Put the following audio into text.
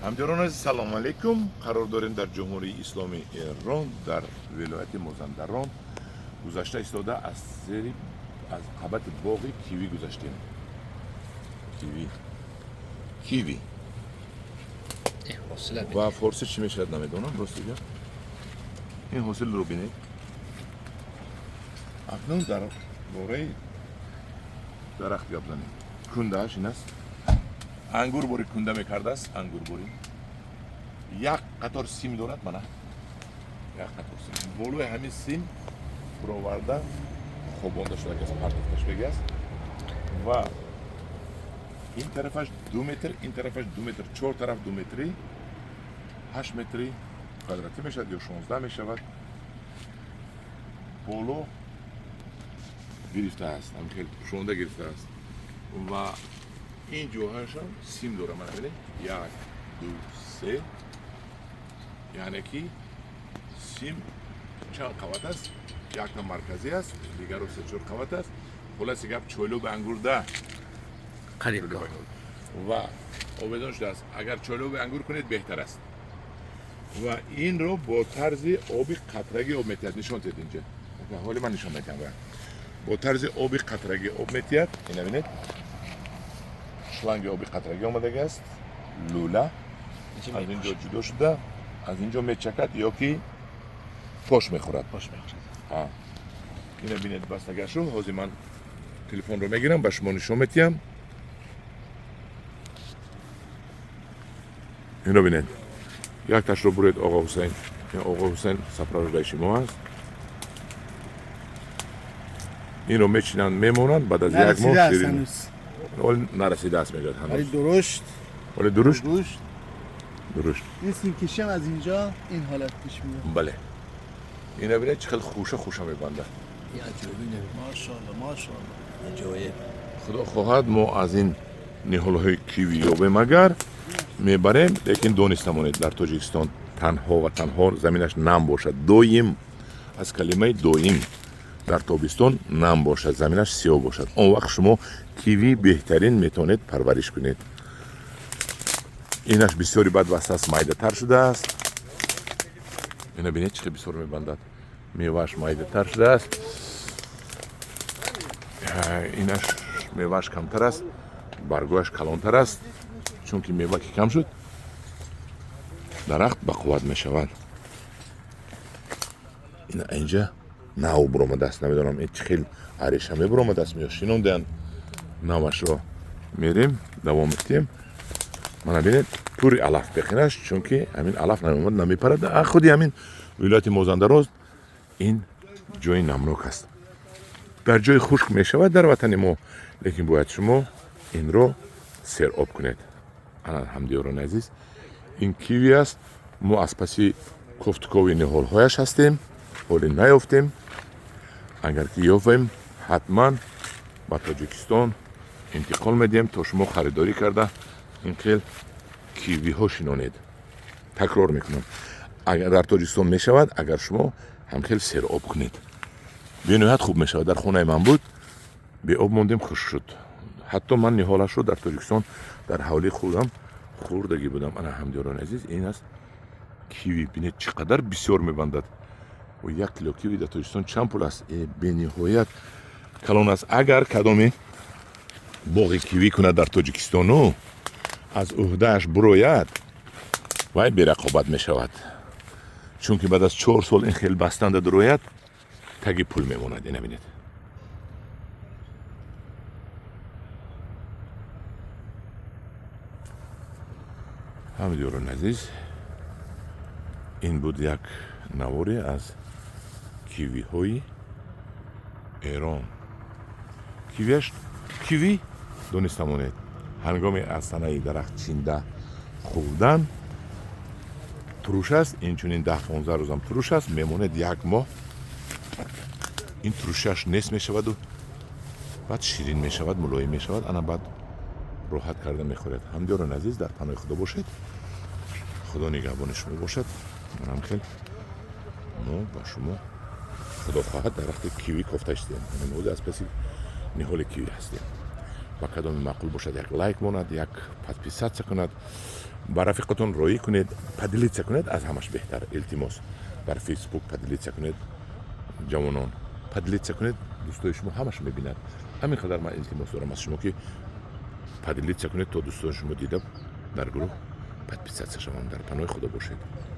Ҳамдиёрон азиз, салом алейкум. Қарор дорем дар Ҷумҳурии Исломии Эрон, дар вилояти Мозандарон. Гузашта истода аз зери аз қабати боғи киви гузаштем. Киви. Киви. Ва форсӣ чӣ мешавад, намедонам, рости гап. Ин ҳосилро бинед. Акнун дар бораи дарахт гап занем. Кундааш ин аст. Ангур бори кунда мекардааст, ангур бори. Як қатор сим дорад, мана. Як қатор сим. Болои ҳамин сим буроварда хобонда шудааст, партофта шудагиаст. Ва ин тарафаш 2 метр, ин тарафаш 2 метр, чор тараф 2 метрӣ, 8 метри квадратӣ мешавад ё 16 мешавад. Боло гирифтааст, ҳам хел пӯшонда гирифтааст. Ва ин ҷоҳашам сим дора, мана бинед. 1, 2, 3. Яъне ки сим чанд қабат аст? Якта марказӣ аст, дигаро се чор қабат аст. Хулоси гап, чойлоби ангурда қариб. Ва овезон шудааст. Агар чойлоби ангур кунед, беҳтар аст. Ва инро бо тарзи оби қатрагӣ об метиҳад. Нишон диҳед инҷа. Ҳоли ман нишон медиҳам. Бо тарзи оби қатрагӣ об метиҳад. Ина бинед, шланги оби қатрагӣ омадагӣ аст. Лӯла аз ин ҷо ҷудо шуда, аз ин ҷо мечакад ё ки пош мехӯрад. Пош мехӯрад. Ина бинед, бастагашу. Ҳозир ман телефонро мегирам, ба шумо нишон метиҳам. Ино бинед, якташро буред, оғо Ҳусайн. Ин оғо Ҳусайн сопровождающий мо аст. Инро мечинанд, мемонанд, баъд аз як моҳ ширин. Ҳоле нарасидааст, мегӯяд ҳанӯз. ولی درشت. ҳоле дурушт. گوشت. Дурушт. این سیمکشی هم از اینجا این حالت پیش میاد. Бале, ина бинед, чӣ хел хуша хуша мебандад. Ин аҷоиб не? ماشاءالله، ماشاءالله. Аҷоиб. Худо хоҳад, мо аз ин ниҳолҳои киви ёбем, агар мебарем. Лекин дониста монед, дар Тоҷикистон танҳо ва танҳо заминаш нам бошад, доим, аз калимаи доим, дар тобистон нам бошад, заминаш сиёҳ бошад, он вақт шумо киви беҳтарин метавонед парвариш кунед. Инаш бисёри бад васта аст, майдатар шудааст. Ина бинед, чӣ хел бисёр мебандад, мевааш майдатар шудааст. Инаш мевааш камтар аст, баргояш калонтар аст, чунки мева ки кам шуд, дарахт бақувват мешавад. Ина инҷа нав буромадааст, намедонам, ин чӣ хел ареша мебуромадааст ё шинондаянд навашро. Мерем, давом метиҳем. Мана бинед, пури алаф беқинаш, чунки ҳамин алаф намеомад, намепарад. Худи ҳамин вилояти Мозандароз ин ҷои намнок аст. Дар ҷои хушк мешавад дар ватани мо, лекин бояд шумо инро сероб кунед. Ана, ҳамдиёрони азиз, ин киви аст. Мо аз паси кофтукови ниҳолҳояш ҳастем, ҳоле наёфтем. Агар ки ёфем, ҳатман ба Тоҷикистон интиқол медиҳем, то шумо харидорӣ карда ин хел кивиҳо шинонед. Такрор мекунам, агар дар Тоҷикистон мешавад, агар шумо ҳамхел сероб кунед, бениҳоят хуб мешавад. Дар хонаи ман буд, беоб мондем, хушк шуд. Ҳатто ман ниҳолашро дар Тоҷикистон дар ҳавлии худам хӯрдагӣ будам. Ана, ҳамдиёрони азиз, ин аст киви. Бинед, чӣ қадар бисёр мебандад. 1 кило киви дар Тоҷикистон чанд пул аст? Бениҳоят калон аст. Агар кадоме боғи киви кунад дар Тоҷикистону аз ӯҳдааш бурояд, вай берақобат мешавад, чунки баъд аз 4 сол ин хел бастанда дурояд, таги пул мемонад. Ина бинед. Ҳамдиёрони азиз, ин буд як наворе аз кивиҳои Эрон. Кивиаш, киви, дониста монед, ҳангоми аз танаи дарахт чинда хӯрдан туруш аст. Инчунин 10-15 рӯзам туруш аст, мемонед як моҳ. Ин турушиаш нест мешаваду баъд ширин мешавад, мулоим мешавад. Ана, баъд роҳат карда мехӯред. Ҳамдиёрони азиз, дар паноҳи Худо бошед, Худо нигаҳбони шумо бошад. Манам хел мо ба шумо, Худо хоҳад, дарахти киви кофта шудем. Мо аз паси ниҳоли киви ҳастем. Ба кадоме маъқул бошад, як лайк монад, як подписаться кунад. Ба рафиқатон роӣ кунед, поделиться кунед, аз ҳамаш беҳтар. Илтимос, бар Фейсбук поделиться кунед, ҷавонон, поделиться кунед, дӯстои шумо ҳамаш мебинад. Ҳамин қадар ман илтимос дорам аз шумо, ки поделиться кунед, то дӯстони шумо дида, дар гурӯҳ подписаться шаванд. Дар паноҳи Худо бошед.